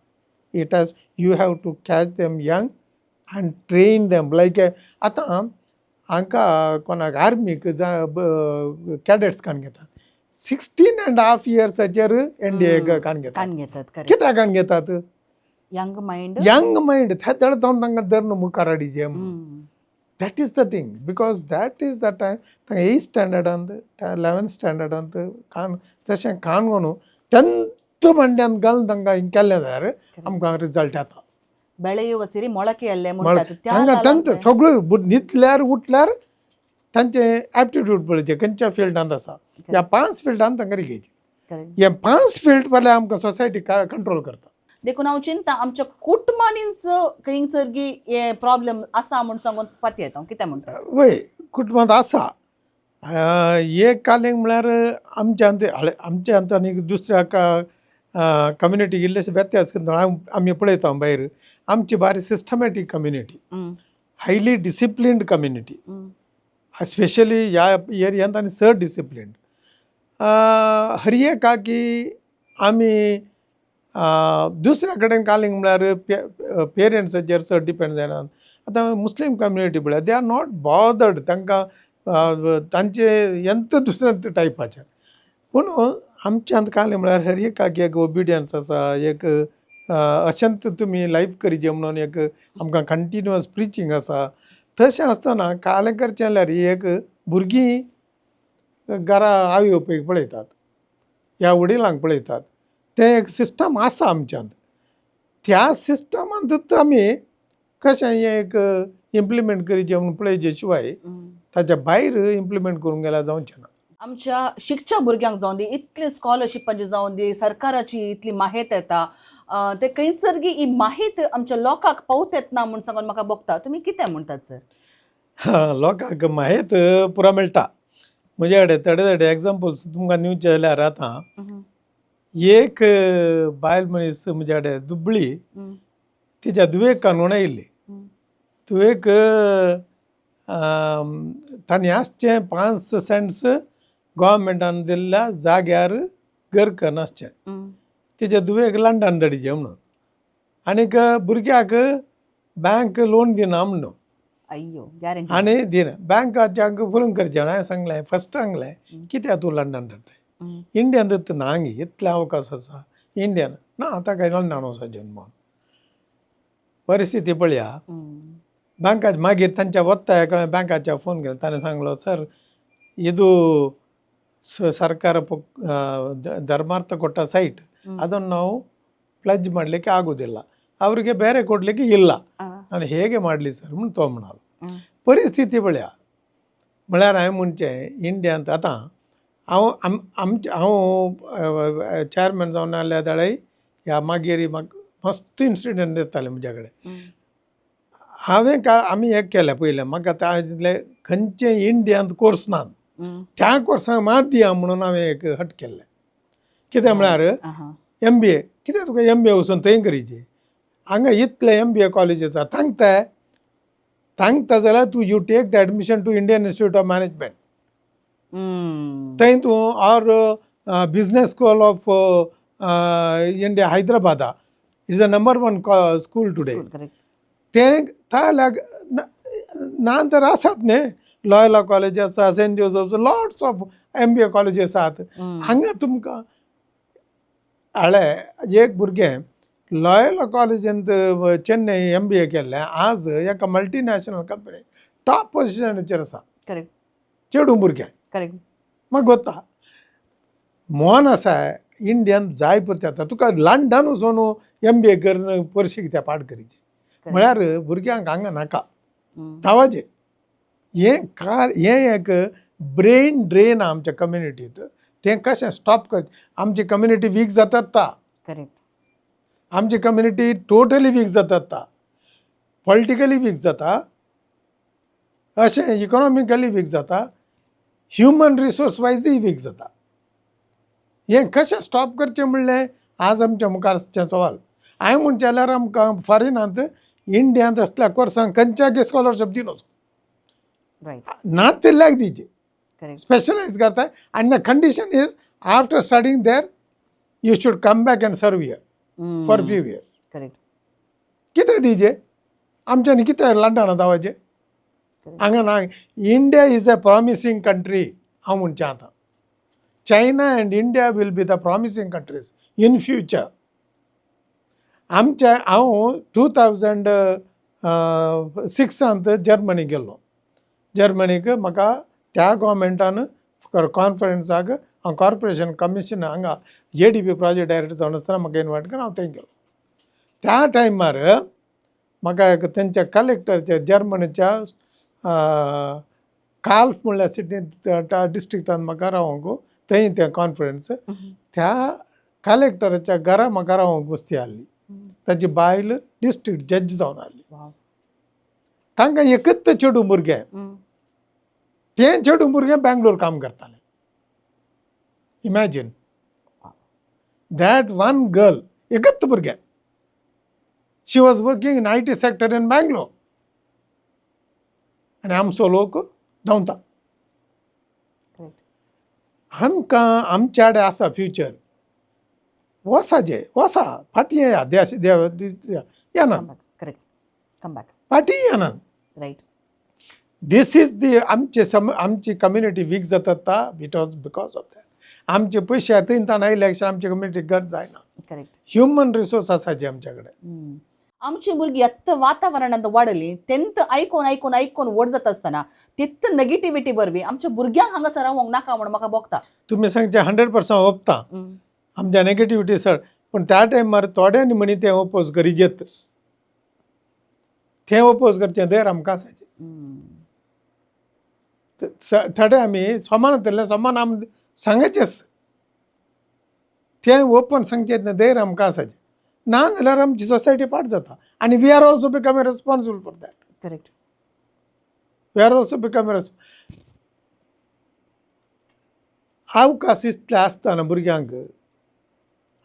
it has you have to catch them young and train them like आतां हांकां कोणाक आर्मीक जावं कॅडेट्स काण घेतात 16.5 इयर्साचेर एनडीए काण घेतात. काण घेतात, करेक्ट. कित्याक काण घेतात? Young mind. यंग मायंड त्या जावन तांकां धरून मुखार हाडीचे. That is the thing because that is the time तांकां एथ स्टँडर्डांत 11th स्टँडर्डांत कान तशें कान घालून 10th मांड्यांत घालून तांकां हें केलें जाल्यार आमकां रिजल्ट येता. ಬೆಳೆಯುವ ಸಿರಿ ಮೊಳಕೆಯಲ್ಲೇ म्हणटात त्या तांकां काळांत 10th सगळ्यो न्हिदल्यार उठल्यार तांचे एप्टिट्यूड पळोवचें खंयच्या फिल्डांत आसा ह्या 5 फिल्डांत तांकां घेवचें. हे 5 फिल्ड पळय आमकां सोसायटी कंट्रोल करता. देखून हांव चिंता आमच्या कुटुंबांनीच खंयसर गी हे प्रॉब्लेम आसा म्हूण सांगून पतयेता हांव. कितें म्हणटा? वय कुटुंबांत आसा एक कालेंग म्हळ्यार आमच्या आमच्या आनी दुसऱ्या कम्युनिटी इल्लेशे व्यत्यास आमी पळयता भायर. आमची बारी systematic community, highly disciplined community, specially ह्या एरियांत आनी चड डिसिप्लीन्ड. हर एकाकी आमी दुसऱ्या कडेन कालींग म्हळ्यार पेरंट्साचेर चड डिपेंड जायना. आतां मुस्लीम कम्युनिटी पळय, they are not bothered, तांकां तांचे यंत्र दुसऱ्या टायपाचें. पूण आमच्यांत कालें म्हळ्यार हर एकाक एक ओबिडियन्स आसा, एक अशेंच तुमी लायफ करीचे म्हणून एक आमकां कंटिन्युअस प्रिचींग आसा. तशें आसतना कालें करचें जाल्यार एक भुरगीं घरा आवय बापूयक पळयतात ह्या वडिलांक पळयतात, तें एक सिस्टम आसा आमच्यांत. त्या सिस्टमांतूच आमी कशें हें एक इम्प्लिमेंट करीचें म्हणून पळयचे शिवाय ताच्या भायर इम्प्लिमेंट करूंक गेल्यार जावचें ना. आमच्या शिकच्या भुरग्यांक जावन दी इतली स्कॉलरशिपाची जावन दी सरकाराची इतली माहेत येता, ते खंयसर गी ही माहीत आमच्या लोकांक पावत येतना म्हूण सांगून म्हाका भोगता. तुमी कितें म्हणटात सर? लोकांक माहेत पुरो मेळटा. म्हजे कडेन थोडे थोडे एग्जाम्पल्स तुमकां दिवचे जाल्यार आतां एक बायल मनीस म्हज्या कडेन दुबळी, तिच्या धुवेक कानून आयिल्ली. धुवेक तांणी आसचें 5 सेंट्स गोवोरमेंटान दिल्ल्या जाग्यार घर करून आसचें. तिच्या धुवेक लंडन धाडचें म्हणून आनीक भुरग्याक बँक लोन दिना म्हणून. अय्यो, गॅरंटी आनी दिना बँकाच्यांक फोन करचें. हांवें सांगलें फस्ट सांगलें कित्याक तूं लंडन धाडटाय, इंडियान ना गे इतले अवकाश आसा इंडियान ना आतां काय लंडन वचपाचें म्हणून. परिस्थिती पळया बँकाच मागीर तांच्या वत्ता बँकाच्या फोन केलो. ताणें सांगलो सर ಇದು ಸರ್ಕಾರ ಧರ್ಮಾರ್ಥ ಕೊಟ್ಟ ಸೈಟ್ ಅದನ್ನು ನಾವು ಪ್ಲಜ್ ಮಾಡಲಿಕ್ಕೆ ಆಗೋದಿಲ್ಲ, ಅವರಿಗೆ ಬೇರೆ ಕೊಡಲಿಕ್ಕೆ ಇಲ್ಲ, ನಾನು ಹೇಗೆ ಮಾಡಲಿ ಸರ್ म्हूण तो म्हणालो. परिस्थिती पळया म्हळ्यार हांवें म्हणचें इंडियांत आतां हांव आमचें हांव चॅरमॅन जावन आसल्या जाल्यार ह्या मागीर म्हाका मस्त इन्सिडंट येताले म्हज्या कडेन. हांवें आमी एक केलें पयलें म्हाका तातूंतले खंयचे इंडियांत कोर्स नात त्या कोर्साक मात दिया म्हणून हांवें एक हट केल्लें. कितें म्हळ्यार एमबीए कितें तुका एमबीए वचून थंय करीची, हांगा इतले एमबीए कॉलेज आसा तांकता तांकता जाल्यार तूं you take the admission to Indian Institute of Management थंय तूं or Business School of India हायद्राबादा is a number 1 school today. तें ताल्याक ना तर आसात न्ही, लॉयला कॉलेज आसा, Saint Joseph, lots of MBA colleges आसात. हांगा तुमकां हळे एक भुरगें लॉयला कॉलेजींत चेन्नई एमबीए केल्लें, आज एका मल्टीनॅशनल कंपनी टॉप पोजिशनाचेर आसा. चेडूं भुरगें. म्हाका गोत्ता मोन आसा इंडियन जाय पुरते येता. तुका लंडन वचून एमबीए करून परशी कित्याक पाड करीची? म्हळ्यार भुरग्यांक हांगा नाका धांवाचें. हें कार हें एक ब्रेन ड्रेन आमच्या कम्युनिटीत. तें कशें स्टॉप कर? आमची कम्युनिटी वीक जातात ता. आमची कम्युनिटी टोटली वीक जातात ता, पॉलिटिकली वीक जाता, अशें इकॉनॉमिकली वीक जाता, ह्युमन रिसोर्स वायजूय वीक जाता. हें कशें स्टॉप करचें म्हणलें आज आमच्या मुखार तें सवाल. हांवें म्हणचें जाल्यार आमकां फॉरेनांत इंडियांत असल्या कोर्सांक खंयच्याक स्कॉलरशीप दिवचो नातिल्ल्याक दिवचे. स्पेशलायज करता आनी the condition is, after studying there you should come back and serve here for few years. कितें दिजे आमच्यांनी? कितें लंडना धांवाचें? हांगा ना. India is a promising country. हांव म्हणचें आतां China and India will be the promising countries in future. आमच्या हांव 2006ांत जर्मनी गेल्लो. जर्मनीक म्हाका त्या गोवमेंटान कॉन्फरन्साक, हांव कॉर्पोरेशन कमिशनर हांगा एडीबी प्रोजेक्ट डायरेक्टर जावन आसतना म्हाका इनवायट करून हांव थंय गेलो. त्या टायमार म्हाका एक तेंच्या कलेक्टरच्या जर्मनीच्या काल्फ म्हणल्यार सिटींत डिस्ट्रिक्टान म्हाका रावोंक थंय तें कॉन्फरन्स, त्या कलेक्टराच्या घरा म्हाका रावोंक वस्ती आहली. ताची बायल डिस्ट्रिक्ट जज जावन आहली. तांकां एकच चेडूं भुरगें. तें चेडूं भुरगें बेंगलोर काम करतालें. इमॅजीन that one girl, एकच भुरगें, she was working in IT sector in Bangalore. आनी आमचो लोक धांवता. आमकां आमच्या कडेन आसा फ्युचर. वसाचे वसा फाटीं येया, देश देव येना. Correct, come back. फाटीं येना. This is the आमचे सम आमची कम्युनिटी वीक जाता because of that. आमचे पयशे थंय आयले आमची कम्युनिटी गरज जायना. ह्युमन रिसोर्स आसाचे आमच्या कडेन. आमची भुरगीं आत्तां वातावरणांत वाडली, तेंत आयकोन आयकोन आयकोन व्हड जाता आसतना तित नेगेटिविटी वरवीं आमच्या भुरग्यांक हांगासर रावोंक नाका म्हूण म्हाका भोगता. तुमी सांगचे 100% ओपता. आमच्या नेगेटिविटी सर, पूण त्या टायमार थोड्यांनी म्हणी तें ओपोज करीजेत. तें ओपोज करचें धैर्य आमकां आसाचें. थोडे आमी समान जातले, समान आमी सांगाचेच. तें ओपन सांगचें धैर्य आमकां आसाचें. ना जाल्यार आमची सोसायटी पाड जाता आनी we are also become responsible for that. We are also become अवकाश इतले आसतना भुरग्यांक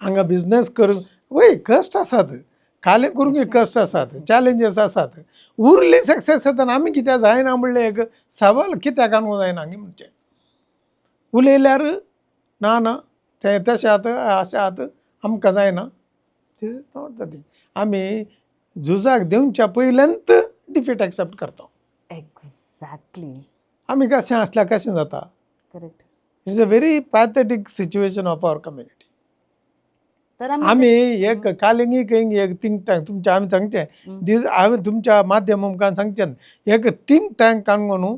हांगा बिजनेस करून वय कश्ट आसात, कालें करूंक कश्ट आसात, चॅलेंजीस आसात. उरले सक्सेस जाता, आमी कित्याक जायना म्हणलें एक सवाल कित्याक आणूंक जायना हांगा म्हणचें. उलयल्यार ना ना, तें तशें आतां अशें आतां आमकां जायना. This is not the thing. आमी झुजाक देंवच्या पयल्यांत डिफीट एक्सेप्ट करता. आमी कशें आसल्यार कशें जाता? It's a very pathetic situation of our community. तर आमी एक कालिंगी खंय एक थिंक टँक तुमच्या आमी सांगचें दीस हांवें तुमच्या माध्यम मुखार सांगचें, एक थिंक टँक काडून न्हू,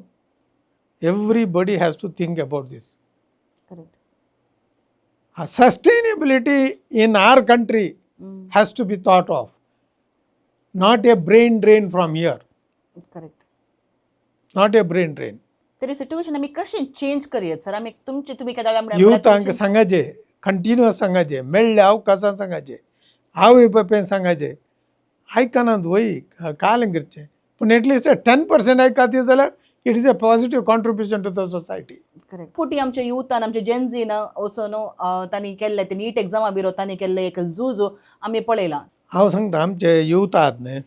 everybody has to think about this. Sustainability in our country has to be thought of, not a brain drain from here. Not a brain drain. तरी सिच्युएशन आमी कशें चेंज करयत सर? आमी तुमचे तुमी केदाळ युथांक सांगाचे, कंटिन्युअस सांगाचे, मेळ्ळे अवकाशान सांगाचे, आवय बापायन सांगाचे. आयकनात वय कालें करचें? पूण एटलिस्ट 10% आयकात जाल्यार it is a positive contribution to the society. Correct. पुटी आमच्या युथान, आमच्या जेन्झीन वचून तांणी केल्ले ते नीट एग्जामा बिरो तांणी केल्ले एक झूज आमी पळयलां. हांव सांगता, आमचे युथ आहात न्ही,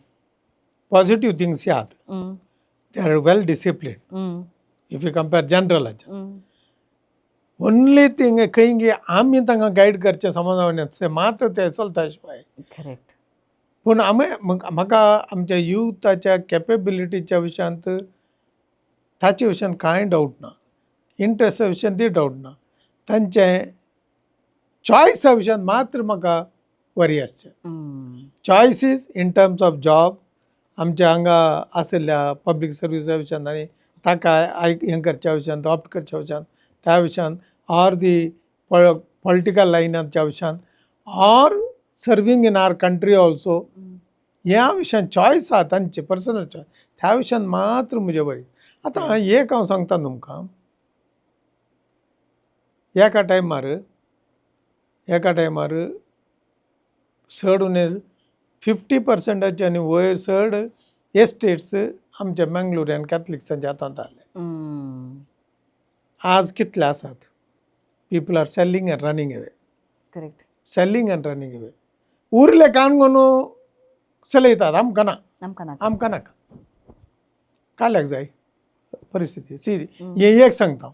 पॉझिटीव थिंग्स आहात. They are well discipline if you compare जनरलाचे. Only thing खंय आमी तांकां गायड करचें, समजावणे मात्र ते चलता शिवाय. पूण आमी म्हाका आमच्या युथाच्या कॅपेबिलिटीच्या विशयांत, ताचे विशयान कांय डावट ना, इंट्रस्टा विशयांतूय डावट ना. तांचे चॉयसा विशयांत मात्र म्हाका वरी आसचें. Choices in terms of job, आमच्या हांगा आशिल्ल्या पब्लीक सर्विसा विशयांत आनी ताका आयक हें करच्या विशयांत, ऑप्ट करच्या विशयांत, त्या विशयांत, ऑर दी पॉलिटिकल लायनाच्या विशयांत, or serving in our country also, ह्या विशयान चॉयस आहा तांचे पर्सनल चॉयस, त्या विशयान मात्र म्हजे बरी. आतां एक हांव सांगता तुमकां, एका टायमार चड उणें 50%चे आनी वयर चड एस्टेट्स आमच्या मँगलोरियन कॅथलिक्सांच्या हातांत आहले. आज कितले आसात? People are selling and running away. Correct. Selling and running away. उरले काणकोण चलयतात, आमकां ना. आमकां नाका. आमकां नाका, काल्याक जाय परिस्थिती सी. हें एक सांगता हांव,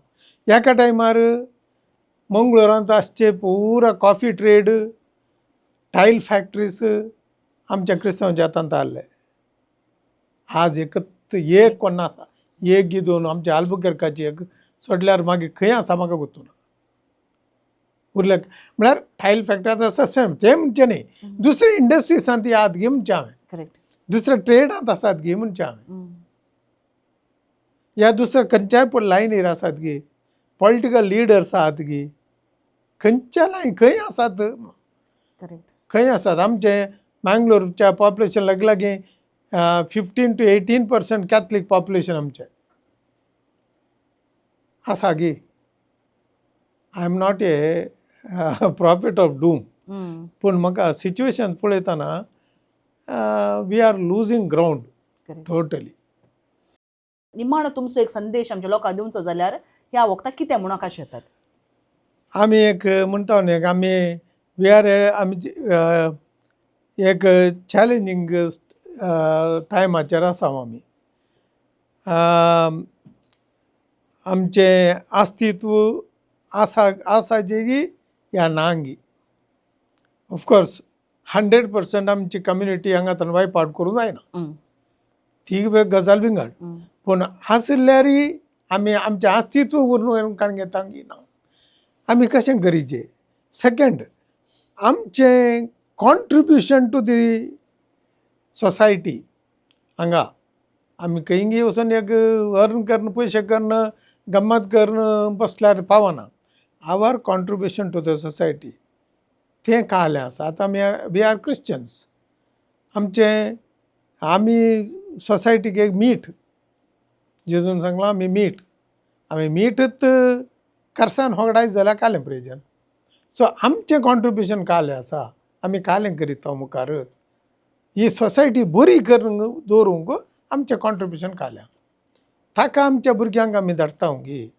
एका टायमार मंगळुरांत आसचे पुरा कॉफी ट्रेड, टायल फॅक्टरीज आमच्या क्रिस्तांवच्या हातांत आहले. आज एकत एक कोण आसा, एक गी दोन आमच्या आल्बुकेर्काची एक सोडल्यार मागीर खंय आसा म्हाका गोत्तू ना. उरले म्हळ्यार टायल फॅक्टरी आतां आसा तें म्हणचें न्ही, दुसरे इंडस्ट्रीसान ती आहात गी म्हणचें हांवें. करेक्ट. दुसऱ्या ट्रेडांत आसात गी म्हणचें हांवें, या दुसऱ्या खंयच्याय पूण लायनीर आसात गी, पॉलिटिकल लिडर्स आहात गी, खंयच्या लायन खंय आसात? करेक्ट. खंय आसात? आमचे मँगलोरच्या पॉप्युलेशन लागीं लागीं 15 to 18% Catholic population आमचें आसा गी. I am not a prophet of doom, पूण म्हाका सिच्युएशन पळयतना we are losing ground. Correct. Totally. निमाणो तुमचो एक संदेश आमच्या लोकांक दिवचो जाल्यार ह्या वखदाक कितें म्हणून कशें येतात? आमी एक म्हणटा न्ही, एक आमी we are आमी एक चॅलेंजींग टायमाचेर आसा आमी. आमचें अस्तित्व आसा आसाचें या ना गी. ऑफकोर्स 100% आमची कम्युनिटी हांगा वायप आवट करूंक जायना, ती गजाल विंगड. पूण आसल्यारय आमी आमचें अस्तित्व उरून काडून घेता की ना, आमी कशें करीचें? सेकंड, आमचें कॉन्ट्रिब्युशन टू the society, हांगा आमी खंय वचून एक अर्न करून, पयशे करून, गम्मत करून बसल्यार पावना. Our contribution to the society तें कालें आसा. आतां आमी we are Christians, आमचें आमी सोसायटीक एक मीठ. जेजून सांगलां आमी मीठ, आमी मीठच करसान होगडायत जाल्यार कालें प्रयोजन? सो आमचें कॉन्ट्रिब्युशन कालें आसा, आमी कालें करीत मुखार ही सोसायटी बरी करून दवरूंक आमचें कॉन्ट्रिब्युशन कालें, ताका आमच्या भुरग्यांक आमी धाडटा गी.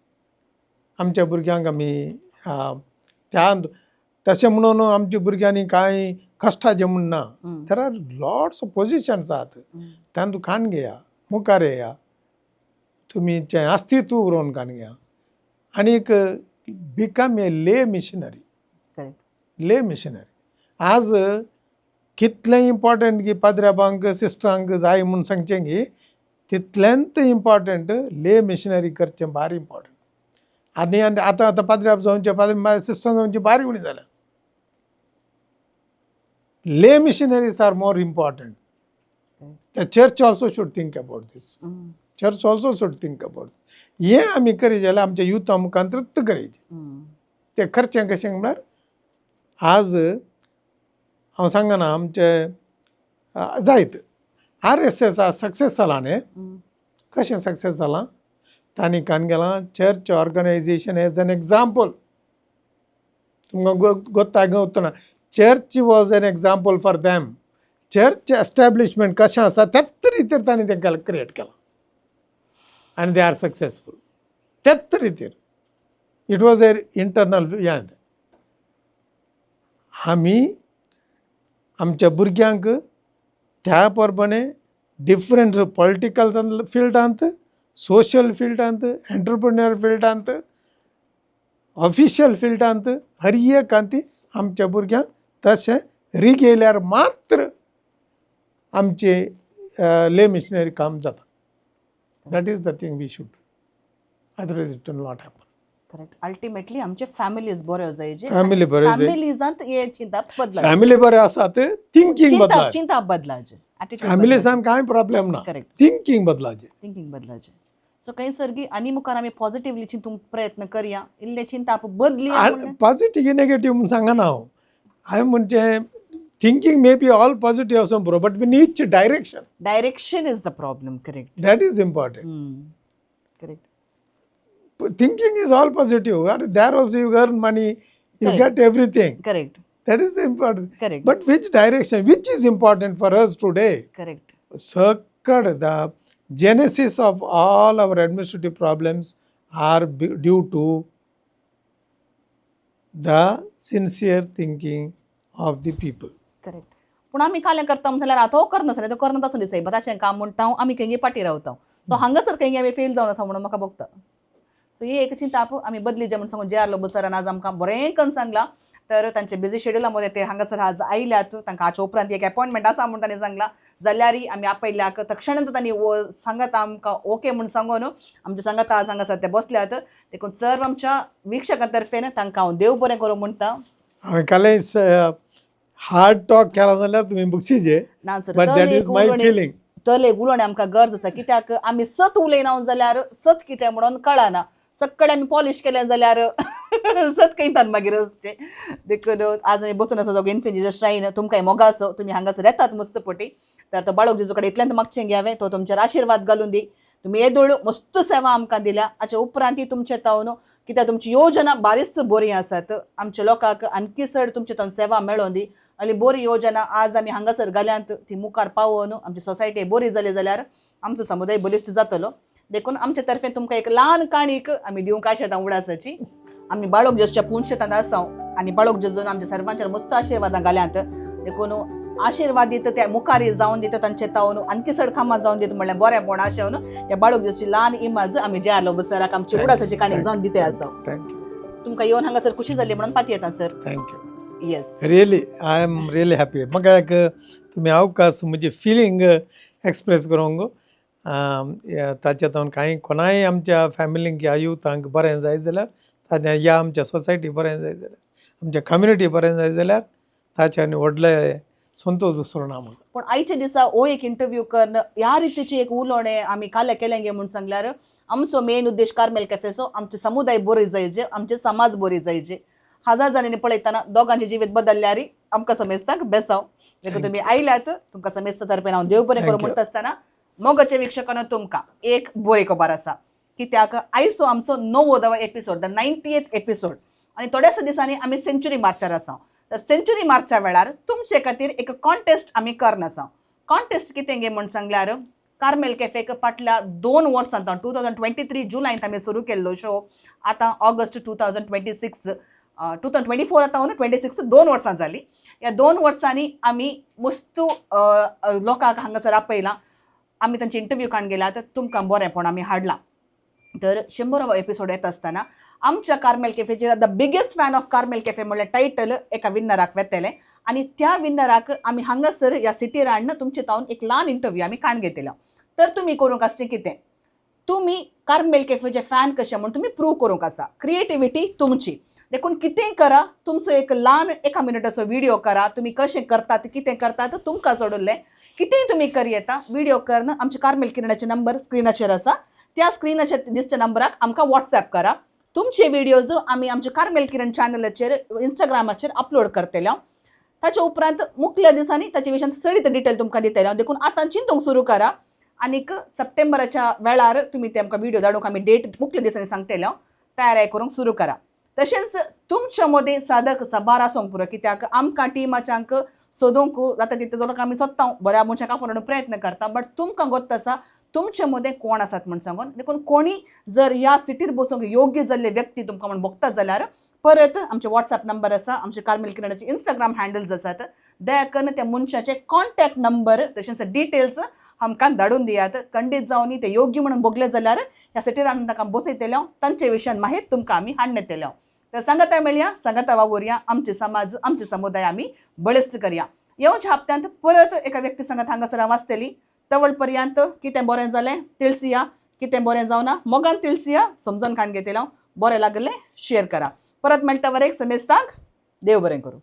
आमच्या भुरग्यांक आमी त्या तशें म्हणून आमच्या भुरग्यांनी कांय कश्टाचें म्हूण ना. There are lots of positions आहात, तांतू काण घेया, मुखार येया, तुमी तें अस्तित्व उरोवन काण घेया आनीक become a lay missionary. Correct. Lay missionary आज कितलें इम्पॉर्टंट की पाद्र्याबांक सिस्टरांक जाय म्हूण सांगचें की, तितलेंच इम्पॉर्टंट ले मिशनरी करचें भारी इम्पॉर्टंट. आनी आनी आतां आतां पाद्र्याब जावचे, पाद्री सिस्टर जावचे भारी उणी जाल्या. Lay missionaries are more important. The church also should think about this. Church also should think about. हें आमी करीत जाल्यार आमच्या युथा मुखार तृप्त करीत ते करचें कशें म्हळ्यार, आज हांव सांगना, आमचे जायत आरएसएस आज सक्सेस जाला न्ही. कशें सक्सेस जालां? तांणी कान गेलां church organization as an example. तुमकां गोत्ता गोत्तना church was an example for them. Church establishment कशें आसा त्याच रितीर तांणी तें क्रिएट केलां आनी they are successful त्याच रितीर. It was a internal हें. आमी आमच्या भुरग्यांक त्या प्रमाणे डिफरंट पॉलिटिकल फिल्डांत, सोशल फिल्डांत, एंटरप्रिन्युअर फिल्डांत, ऑफिशियल फिल्डांत, हर एक आमच्या भुरग्यांक तशें रिगयल्यार मात्र आमचे ले मिशनरी काम जाता. That is the thing we should, otherwise it will not happen. Correct. Ultimately आमचे फॅमिलीज बऱ्यो जायजे. फॅमिली बऱ्यो जाय. फॅमिलीजांत हे चिंतप बदला. फॅमिली बरें आसा ते थिंकींग चिंतप बदला. चिंतप बदलाचे. फॅमिलीसान कांय प्रॉब्लेम ना. करेक्ट. थिंकींग बदलाचे. थिंकींग बदलाचे. सो खंय सर्गी आनी मुखार आमी पॉझिटिवली चिंतूंक प्रयत्न करया, इल्लें चिंतप बदली. पॉझिटिव्ह नेगेटिव्ह म्हूण सांगना हांव. हांवें म्हणचें thinking may be all positive आसूं पुरो, but we need direction. Direction is the problem, correct. That is important. Correct. Thinking is all positive. There also you earn money, you Correct. Get everything. Correct. That is the important. Correct. But which direction, which is important for us today? Correct. सकड the genesis of all our administrative problems are due to the sincere thinking of the people. Correct. पूण आमी कालें करता म्हण जाल्यार आतां हो करना जाल्यार तो करना आसूं दिसय ताचें काम म्हणटा हांव, आमी खंय पाटी रावता. सो हांगासर खंय आमी फेल जावन आसा म्हणून म्हाका भोगता. सो ही एक चिंताप आमी बदली जे म्हण सांगून जे आर लोबो सरान आज आमकां बरें करून सांगलां. तर तांचे बिजी शेड्युला मदें ते हांगासर आज आयल्यात. तांकां हाच्या उपरांत एक एपॉयंटमेंट आसा म्हूण तांणी सांगलां, जाल्यारय आमी आपयल्याक तक्षणांत तांणी सांगात आमकां ओके म्हूण सांगून आमच्या सांगात आज हांगासर ते बसल्यात. देखून सर्व आमच्या विक्षकां तर्फेन तांकां हांव देव बरें करूं म्हणटा. हांवें कालें हार्ड टॉक केला जाल्यार तुमी बक्षीचे, ना sir, but that is my feeling. तले उलोवणें आमकां गरज आसा, कित्याक आमी सत उलयना जाल्यार सत कितें म्हणून कळना. सगळे आमी पॉलिश केलें जाल्यार सत खंयतान मागीर वचचें. देखून आज आमी बसून आसा दोग इन्फिनिटी श्रायन. तुमकां मोगा आसो, तुमी हांगासर येतात मस्त पटी. तर तो बाळक जेजू कडेन इतल्यान मागचें घ्यावें, तो तुमचेर आशिर्वाद घालून दी. तुमी येदोळ मस्त सेवा आमकां दिल्या, हाच्या उपरांत तुमचे तावन कित्याक तुमची योजना बारीच बरी आसात. आमच्या लोकांक आणखी चड तुमचे तावन सेवा मेळोन दी. आनी बरी योजना आज आमी हांगासर घाल्यात ती मुखार पावोवन आमची सोसायटी बरी जाली जाल्यार आमचो समुदाय बलिश्ट जातलो. देखून आमचे तर्फे तुमकां एक ल्हान काणीक आमी दिवंक आशेता उडासाची. आमी बाळक जेजूच्या पुनशेतांत आसा आनी बाळक जेजून आमच्या सर्वांचेर मस्त आशिर्वादां घाल्यात. देखून आशिर्वाद दिता त्या मुखार जावन दिता तांचे तावन आणखी चड कामां जावन दिता म्हणल्यार बरेंपण आशेवन त्या बाळक जेजूची ल्हान इमाज आमी जे आलो सराक आमची उडासाची काणीक जावन दिता आसा. Thank you. तुमकां येवन हांगासर खुशी जाली म्हणून पाती येता sir. Thank you. Yes. Really I am really happy. म्हाका एक तुमी अवकाश म्हजी फिलींग एक्सप्रेस करूंक ताच्या तावन कांय कोणाय आमच्या फॅमिलींक ह्या युथांक बरें जाय जाल्यार ताच्या ह्या आमच्या सोसायटी बरें जाय जाल्यार आमच्या कम्युनिटी बरें जाय जाल्यार ताच्या आनी व्हडले संतोश दुसरो ना म्हाका. पूण आयच्या दिसा हो एक इंटरव्यू करून ह्या रितीची एक उलोवणें आमी काल्या केलें गे म्हूण सांगल्यार आमचो मेन उद्देश कार्मेल कॅफेचो आमचे समुदाय बरी जायचे, आमचे समाज बरी जायचे. हजार जाणांनी पळयतना दोगांचे जिवीत बदलल्यार आमकां समेस्तांक बेसांव. देखून तुमी आयल्यात, तुमकां समेस्ता तर्फेन हांव देव बरें करूं Thank you. म्हणटा आसतना मोगाच्या विक्षकांनो तुमकां एक बरी खबर आसा, कित्याक आयचो आमचो 90वो एपिसोड, the 90th episode, आनी थोड्याच दिसांनी आमी सेंच्युरी मार्चार आसा. तर सेंच्युरी मार्चा वेळार तुमचे खातीर एक कॉन्टेस्ट आमी करना आसा. कॉन्टेस्ट कितें गे म्हूण सांगल्यार कार्मेल कॅफेक फाटल्या 2 वर्सां 2023 जुलायंत आमी सुरू केल्लो शो, आतां ऑगस्ट 2026, 2024 आतां 26, 2 वर्सां जालीं. ह्या 2 वर्सांनी आमी मस्त लोकांक हांगासर आपयलां, आमी तांचे इंटरव्यू काडून गेल्या, तर तुमकां बरेंपण आमी हाडलां. तर 100वो एपिसोड येता आसतना आमच्या कार्मेल कॅफेचे the biggest fan of Carmel cafe म्हणल्यार टायटल एका विन्नराक वेतलें आनी त्या विन्नराक आमी हांगासर ह्या सिटीर हाडून तुमचे तावन एक ल्हान इंटरव्यू आमी काडून घेतले. तर तुमी करूंक आसचें कितें, तुमी कार्मेल कॅफेचे फॅन कशें म्हूण तुमी प्रूव करूंक आसा. क्रिएटिविटी तुमची, देखून कितेंय करा, तुमचो एक ल्हान 1 मिनटाचो व्हिडियो करा, तुमी कशें करतात कितें करतात तुमकां सोडुल्लें कितेंय तुमी कर येता. व्हिडियो करून आमचे कार्मेल किरणाचे नंबर स्क्रिनाचेर आसा, त्या स्क्रिनाचेर दिसच्या नंबराक आमकां वॉट्सॅप करा. तुमचे व्हिडियोज आमी आमचे कार्मेल किरण चॅनलाचेर इंस्टाग्रामाचेर अपलोड करतले. ताच्या उपरांत मुखल्या दिसांनी ताचे विशयान चडीत डिटेल तुमकां दितले हांव. देखून आतां चिंतूंक सुरू करा आनीक सप्टेंबराच्या वेळार तुमी ते आमकां व्हिडियो धाडूंक आमी डेट मुखल्या दिसांनी सांगतले हांव. तयारी करूंक सुरू करा. तशेंच तुमच्या मदीं साधक साबार आसूंक पुरो, कित्याक आमकां टिमाच्यांक सोदूंक जाता तितले लोक आमी सोदता, बऱ्या मनशांक आपोवंक प्रयत्न करता, बट तुमकां गोत्त आसा तुमचे मदें कोण आसात म्हूण सांगून. देखून कोणी जर ह्या सिटीर बसूंक योग्य जाल्ले व्यक्ती तुमकां म्हूण भोगता जाल्यार परत आमचे वॉट्सॅप नंबर आसा, आमचे कार्मेल किरणाचे इंस्टाग्राम हँडल्स आसात, दया करून त्या मनशाचे कॉन्टॅक्ट नंबर तशेंच डिटेल्स आमकां धाडून दियात. खंडीत जावन ते योग्य म्हणून भोगले जाल्यार ह्या सिटीर हाडून तांकां बसयतले हांव, तांचे विशयान माहीत तुमकां आमी हाडून येतले हांव. तर सांगाता मेळया, सांगाता वावुरया, आमचे समाज आमचे समुदाय आमी बळिश्ट करया. येवच्या हप्त्यांत परत एका व्यक्ती संगात हांगासर हांव वाचतली. तवळ पर्यंत कितें बरें जालें तिळसिया, कितें बरें जावना मोगान तिळसिया, समजून काण घेतले हांव. बरें लागलें शेअर करा. परत मेळटा वरेक समेस्तांक देव बरें करूं.